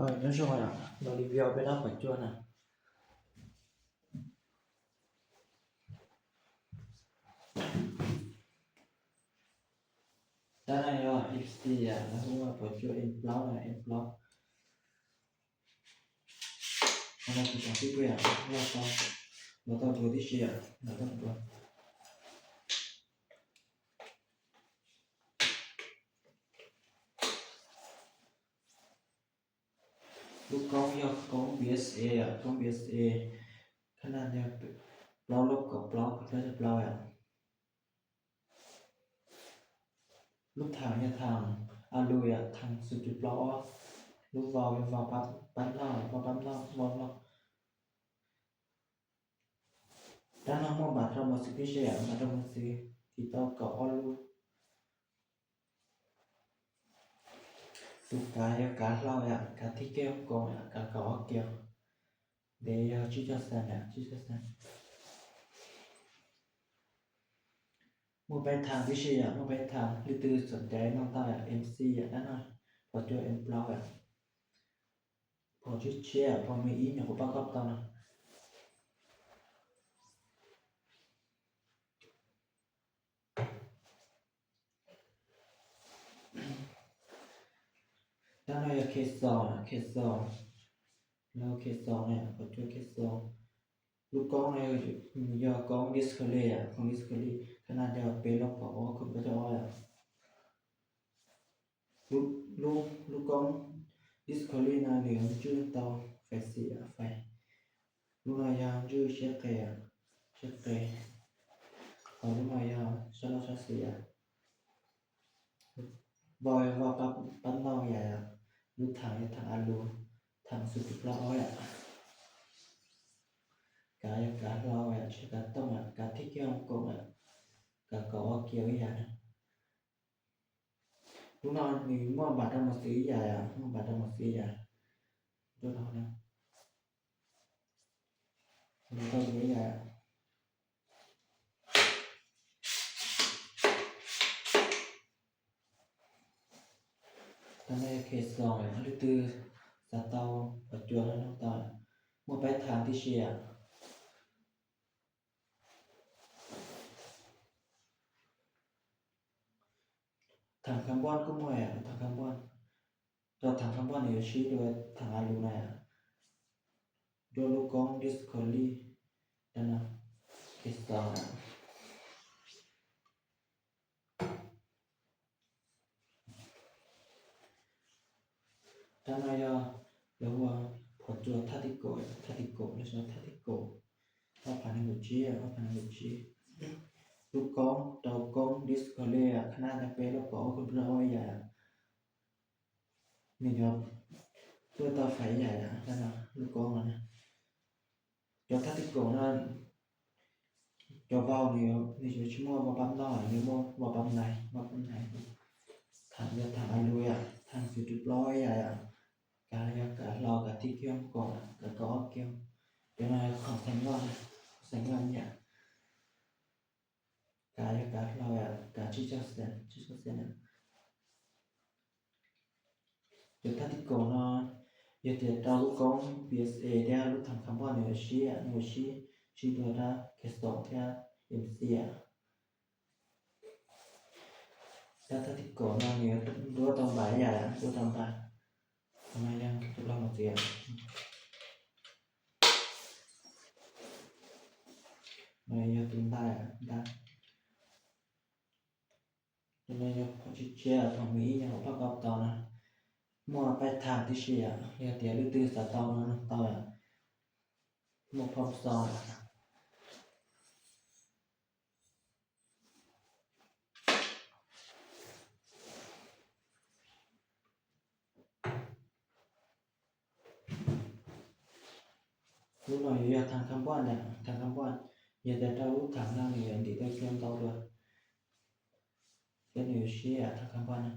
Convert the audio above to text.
Rồi, nói chung là nó review bên đó phải chưa nè. Đó này rồi, X T à, nó không phải chưa in blog nè, in blog. Nó là cái trong cái quyền, nó là tao, nó tao vừa đi chia, nó tao vừa. ລູກກ້ອງ ຢ່າກ້ອງ B S A ອ່ະ ກ້ອງ B S A ຂະໜາດ ເກົ້າລົບເກົ້າ ເກົ້າ ເກົ້າ ເກົ້າ ອ່ະ. ລູກຖັງ ຢ່າຖັງ ອາລູ ອ່ະ ຖັງ ສູນຈຸດ ເກົ້າ ອ່ະ. ລູກເວົ້າ ເວົ້າປັບ ປັບເນາະ ເວົ້າປັບເນາະ ເວົ້າເນາະ. ດານນອກ ມອບ ບາດ ທຳມະສິດ ພິເສດ ບາດ ທຳມະສິດ ທີ່ເຈົ້າກໍອອນລູກ. ຕຸກກາ ຢ່າກາເຫຼົ່າ ຢ່າກາທີ່ແກ້ວກອງ ຢ່າກາເກົ່າອອກແກ້ວ ເດ ຢ່າຈີຈອແຊນ ຢ່າຈີຈອແຊນ. ໝູ່ໄປທາງ ວິເຊຍ ໝູ່ໄປທາງ ຫຼື ຕື່ມສົນໃຈນ້ອງຕາ ເອັມຊີ ອ່ະ ນັ້ນນະ ພໍຈວຍ ເອັມປລາວ ອ່ະ ພໍຈວຍ ເຊຍ ພໍມີອີ່ຫຍັງ ບໍ່ປະກອບຕໍ່ນະ. ຕາມດ້ວຍເຂດສອງ ເຂດສອງ ແລ້ວເຂດສອງນີ້ ປະຈຸເຂດສອງ ລູກກ້ອງນີ້ ຢ່າກ້ອງ Discovery ຂອງ Discovery ຂະໜາດ P ລົບ ອອກຂຶ້ນໄປຈາກ ລູກ ລູກ ລູກກ້ອງ Discovery ນະ ເໜືອຈື່ເຕົາໄຟສີ ອາ ໄຟ ລູກນ້ອຍ ຢ່າຈື່ເຊຍເກ ເຊຍເກ ຂອງລູກນ້ອຍ ຢ່າຊະລໍຊະເສຍ ບໍ່ ບໍ່ປັບ ປັບເນົາ ຢ່າ ລູກຖັງ ຢ່າຖັງ ອາລູ ຖັງ ສູນຈຸດ ເກົ້າ ອ່ະ ກາ ຢ່າກາເລົາ ຢ່າເຊຍກາຕ້ອງ ກາທີ່ແກ້ວກອງ ກາກໍອອກແກ້ວ ຢ່າ ລູກນ້ອງນີ້ ໝໍບາດທຳມະສີ ຢາ ໝໍບາດທຳມະສີ ຢາ ໂດນເອົານະ ໂດນເອົາຢາ ຕາມດ້ວຍເຂດສອງ ຫຼື ຕື່ມສະເຕົາ ປະຈວນ ແລະ ນ້ອງຕາ ໝໍໄປທາງທີ່ເຊຍ ຖັງຄາບອນກໍໝໍ ຖັງຄາບອນ ຕໍ່ຖັງຄາບອນນີ້ ຊີ້ດ້ວຍຖັງອາລູນະ ດ້ວຍລູກກ້ອງ Discovery ນັ້ນນະ ເຂດສອງ ຕາມດ້ວຍ ຫຼືວ່າ ພໍຈວນ ທາຕິໂກ ທາຕິໂກ ຫຼືວ່າ ທາຕິໂກ ອອກຜ່ານ G ອອກຜ່ານ G ລູກກ້ອງ ເຕົາກ້ອງ Discovery ຂະໜາດ P ລົບ ອອກຂຶ້ນເພື່ອເອົາໄວ້ຢາ ນີ້ ເຈົ້າ ຕົວຕໍ່ໄຟໃຫຍ່ນະ ນັ້ນນະ ລູກກ້ອງນັ້ນນະ ເຈົ້າ ທາຕິໂກນັ້ນ ເຈົ້າເວົ້ານີ້ ນີ້ຊິວ່າບັ້ມນ້ອຍ ນີ້ບໍ່ ບໍ່ບັ້ມໃຫຍ່ ບໍ່ບັ້ມໃຫຍ່ ທາງເລືອກ ທາງອາລຸຍ ທາງ ສິບ ຮ້ອຍ ກາ ກາ ກາເລົ່າ ກາທີ່ກ່ຽວ ກາ ກາອອກກ່ຽວ ເຈົ້ານາຍ ຂອງແສງງອນ ຂອງແສງງອນ ກາ ກາເລົ່າ ກາ ກາທີ່ເຈົ້າແສງ ທີ່ເຈົ້າແສງ ເຈົ້າ ທາຕິໂກເນາະ ເຮັດໃຫ້ເຕົ້າລູກກ້ອງ ພີເອສເອ ແລ້ວລູກຖັງຄາບອນ ນິວຊີ ນິວຊີ ຊີໂດດາ ເຄສອງ ເທຍ ເອັມຊີ ອາ ແລ້ວທາຕິໂກເນາະ ນີ້ ໂດດອອກມາ ຢ່າ ໂດດອອກມາ ທຳໄມຍັງ ຈະລອງເສຍ ມາ ຢ່າ ຕົວໄດ້ ໄດ້ ແລ້ວກໍພໍຊິເຊຍ ຕ້ອງມີຫຍັງປະກອບຕໍ່ນະ ໝໍໄປທາງທີ່ເຊຍ ແລ້ວແຕ່ ຫຼື ຕື່ມສະເຕົານະ ເຕົາ ໝໍພ້ອມສອງ ລູກນ້ອຍ ຢ່າທາງຄຳບອນນະ ທາງຄຳບອນ ຢ່າແຕ່ເຕົ້າລູກຖັງນາງນີ້ ອັນທີ່ໄດ້ຄຽນເຕົ້າດ້ວຍ ເປັນຢູ່ເຊຍ ທາງຄຳບອນນະ